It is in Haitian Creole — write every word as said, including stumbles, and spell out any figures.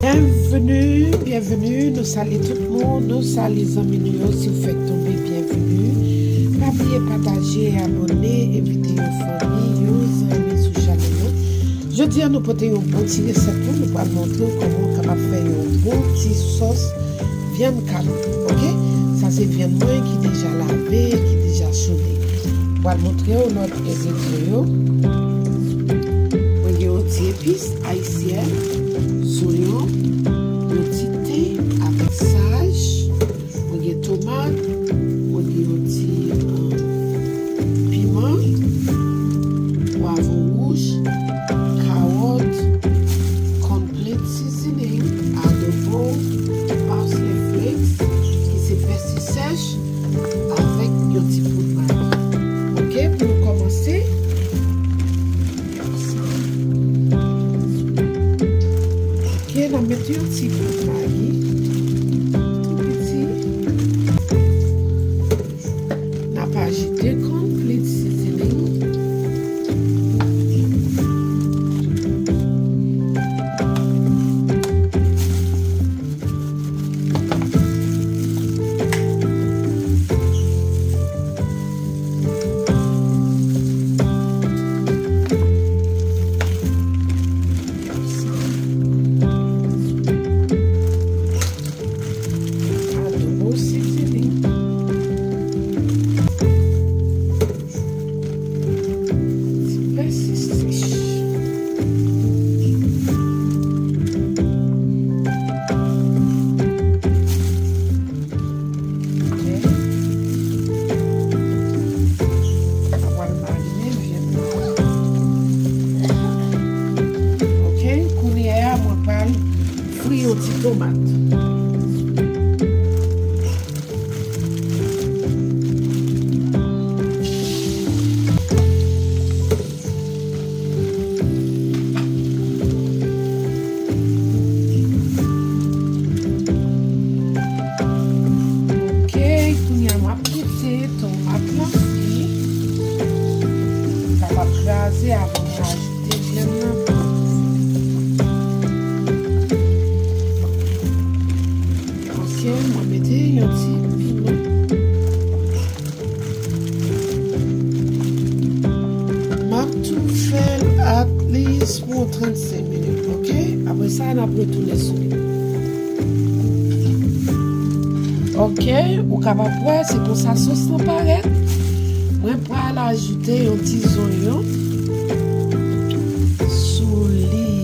Byenveni, byenveni, nou salye tout moun, nou salye zanmi nou yo, si w fèk tonbe, byenveni. Pa bliye pataje, abòne, envite yon fanmi, yon zanmi sou chanèl nou. Jodi a nou pote yon bon ti resèt pou nou, pral montre w kòman w kapab fè yon bon ti sòs vyann kamout, oke? Sa se vyann mwen ki deja lave, ki deja soude. Pral montre w lòt engredyan yo. Mwen gen yon ti epis ayisyèn, zonyon, yon ti te avèk saj, mwen gen tomat, mwen gen yon ti, euh, piman, pwavwon wouj, kawòt, cornflakes seasoning, adobo, parsley flakes, ki se pèsi sèch, avèk yon ti poud magi. Oke, pou nou kòmanse, oke, n ap mete yon ti poud magi, tou piti. N ap ajoute cornflakes seasoning. Adobo seasoning. Ti pèsi sèch. Oke. Apre l marine vyann nan. Oke, kounye a mwen pral fri yon ti tomat. Oke, kounye a m ap kite tomat lan fri. Kapab kraze avan m ajoute vyann nan. Oke, mwen mete yon ti piman. M ap tou fè l at least pou trannsenk minit, oke? Apre sa, n ap retounen sou li. Oke, ou kapab wè, se konsa sòs lan parèt. Mwen pral ajoute yon ti zonyon sou li.